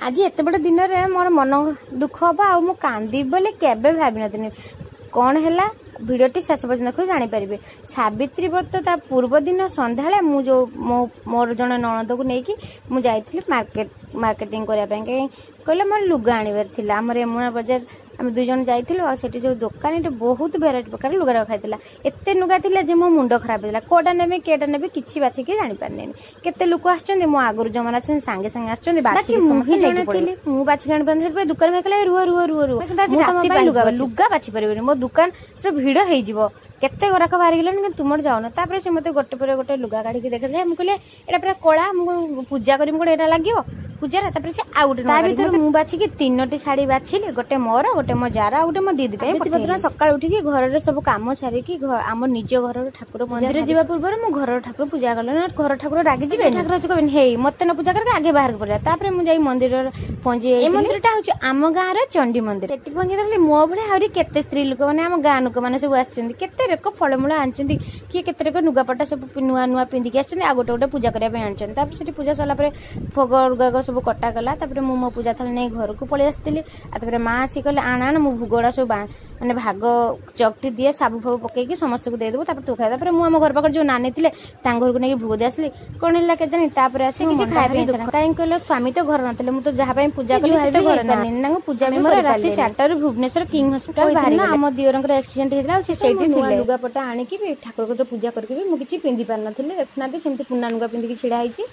ଆଜି ଏତେ ବଡ଼ ଦିନରେ ମୋର ମନ ଦୁଃଖ ହବ ଆଉ ମୁଁ କାନ୍ଦିବି ବୋଲି କେବେ ଭାବିନଥିଲି। କ'ଣ ହେଲା, ଭିଡ଼ିଓଟି ଶେଷ ପର୍ଯ୍ୟନ୍ତ ଦେଖି ଜାଣିପାରିବେ। ସାବିତ୍ରୀ ବ୍ରତ ତା ପୂର୍ବ ଦିନ ସନ୍ଧ୍ୟାବେଳେ ମୁଁ ଯେଉଁ ମୋ ମୋର ଜଣେ ନଣନ୍ଦକୁ ନେଇକି ମୁଁ ଯାଇଥିଲି ମାର୍କେଟ, ମାର୍କେଟିଂ କରିବା ପାଇଁ। କାହିଁ କହିଲେ, ମୋର ଲୁଗା ଆଣିବାର ଥିଲା। ଆମର ରେମୁଣା ବଜାର ଆମେ 2 ଜଣ ଯାଇଥିଲୁ। ଆଉ ସେଠି ଯେଉଁ ଦୋକାନୀଟି ବହୁତ ଭେରାଇଟି ପ୍ରକାର ଲୁଗା ରଖାହେଇଥିଲା। ଏତେ ଲୁଗା ଥିଲା ଯେ ମୋ ମୁଣ୍ଡ ଖରାପ ହେଇଥିଲା। କୋଉଟା ନେବି, କେଟା ନେବି, କିଛି ବାଛିକି ଜାଣିପାରିଲିନି। କେତେ ଲୋକ ଆସୁଛନ୍ତି, ମୋ ଆଗରୁ ଯେଉଁମାନେ ଅଛନ୍ତି ସାଙ୍ଗେ ସାଙ୍ଗେ ଆସୁଛନ୍ତି ବାଛିକି, ମୁଁ ହିଁ ଜଣେ ଥିଲି, ମୁଁ ବାଛିକି ଆଣିପାରିନି। ଦୋକାନ ଭାଇ କହିଲା, "ରୁହ, ରୁହ, ରୁହ, ରୁହ, ମୁଁ ତମ ପାଇଁ ଲୁଗା ବାଛି ପାରିବିନି, ମୋ ଦୋକାନରେ ଭିଡ଼ ହେଇଯିବ, କେତେ ଗରାଖ ବାହାରିଗଲାଣି, କିନ୍ତୁ ତୁମର ଯାଉନ।" ତାପରେ ସେ ମୋତେ ଗୋଟେ ପରେ ଗୋଟେ ଲୁଗା କାଢିକି ଦେଖେଇଲେ। ମୁଁ କହିଲି, "ଏଇଟା ପୁରା କଳା, ମୁଁ ପୂଜା କରିବି କଣ? ଏଇଟା ଲାଗିବ ପୂଜାରେ?" ତାପରେ ସେ ଆଉ ଗୋଟେ, ତା ଭିତରୁ ମୁଁ ବାଛିକି ତିନୋଟି ଶାଢୀ ବାଛିଲି, ଗୋଟେ ମୋର, ଗୋଟେ ମୋ ଯାର ଆଉ ଗୋଟେ ମୋ ଦିଦି ପାଇଁ। ପତ୍ର ସକାଳୁ ଉଠିକି ଘରର ସବୁ କାମ ସାରିକି ଆମ ନିଜ ଘରର ଠାକୁର, ମନ୍ଦିର ଯିବା ପୂର୍ବରୁ ମୁଁ ଘରର ଠାକୁର ପୂଜା କଲି ନା ଘର ଠାକୁର ରାଗିଯିବେ। ଠାକୁର ଅଛି, କହିବେନି, "ହେଇ, ମତେ ନ ପୂଜା କରିକି ଆଗେ ବାହାରକୁ ପଡିଲା।" ତାପରେ ମୁଁ ଯାଇ ମନ୍ଦିରରେ ପହଞ୍ଚି। ଏ ମନ୍ଦିରଟା ହଉଛି ଆମ ଗାଁର ଚଣ୍ଡୀ ମନ୍ଦିର। ସେଠି ପହଞ୍ଚି ଦେଖିଲି ମୋ ଭଳିଆ ଆହୁରି କେତେ ସ୍ତ୍ରୀ ଲୋକମାନେ, ଆମ ଗାଁ ଲୋକମାନେ ସବୁ ଆସିଛନ୍ତି। କେତେ ରକ ଫଳମୂଳ ଆଣିଛନ୍ତି, କିଏ କେତେ ରକ ଲୁଗାପଟା ସବୁ ନୂଆ ନୂଆ ପିନ୍ଧିକି ଆସିଛନ୍ତି, ଆଉ ଗୋଟେ ଗୋଟେ ପୂଜା କରିବା ପାଇଁ ଆଣିଛନ୍ତି। ତାପରେ ସେଠି ପୂଜା ସରିଲା ପରେ ଭୋଗ ଗୁଡ଼ାକ ସବୁ କଟାଗଲା। ତାପରେ ମୁଁ ମୋ ପୂଜା ଥାଳି ନେଇ ଘରକୁ ପଳେଇ ଆସିଥିଲି। ଆଉ ତାପରେ ମା ଆସି କହିଲେ, "ଆଣ, ଆଣ, ମୁଁ ଭୋଗଗୁଡ଼ା ସବୁ ମାନେ ଭାଗ ଚକଟି ଦିଏ, ସାବୁ ଫାବୁ ପକେଇକି ସମସ୍ତଙ୍କୁ ଦେଇଦେବୁ, ତାପରେ ତୁ ଖାଇ।" ତାପରେ ମୁଁ ଆମ ଘର ପାଖରେ ଯୋଉ ନାନୀ ଥିଲେ ତାଙ୍କ ଘରକୁ ନେଇକି ଭୋଗ ଦେଇ ଆସିଲି। କଣ ହେଲା କେଜାଣି, ତାପରେ ଆସି କିଛି ଖାଇବା ପାଇଁ। କାହିଁକି କହିଲେ, ସ୍ୱାମୀ ତ ଘର ନଥିଲେ, ମୁଁ ତ ଯାହା ପାଇଁ ପୂଜା କଲି ସେ ତ ଘରେ ନାହାନ୍ତି, ତାଙ୍କୁ ପୂଜା ବି ମୋର। ରାତି 4ଟାରୁ ଭୁବନେଶ୍ୱର କିଙ୍ଗ ହସ୍ପିଟାଲ ବାହାରି, ଆମ ଦିଅରଙ୍କର ଆକ୍ସିଡେଣ୍ଟ ହେଇଥିଲା ଆଉ ସେ ସେଇଠି ଥିଲେ। ଲୁଗାପଟା ଆଣିକି ବି ଠାକୁର କତିରେ ପୂଜା କରିକି ବି ମୁଁ କିଛି ପିନ୍ଧି ପାରିନଥିଲି। ଦେଖୁନାହାନ୍ତି, ସେମିତି ପୁରୁଣା ଲୁଗା ପିନ୍ଧିକି ଛିଡା ହେଇଛି।